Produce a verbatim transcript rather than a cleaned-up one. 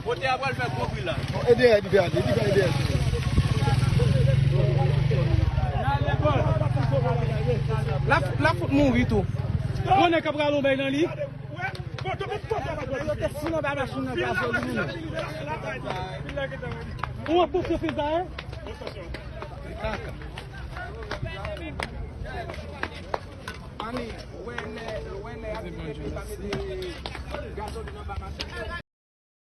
Kote a pral fè gwo bri la. Ede Ed, ede Ed, ede Ed. L ap, l ap fout mouri tou. Konnen k ap pral yon bay nan li. Yo te fou nan bay machin nan gazolin. Ou an pouf yo fin sa, hein? Ani, wè lè, wè lè y ap di ke yo pa mete gazolin anba machin.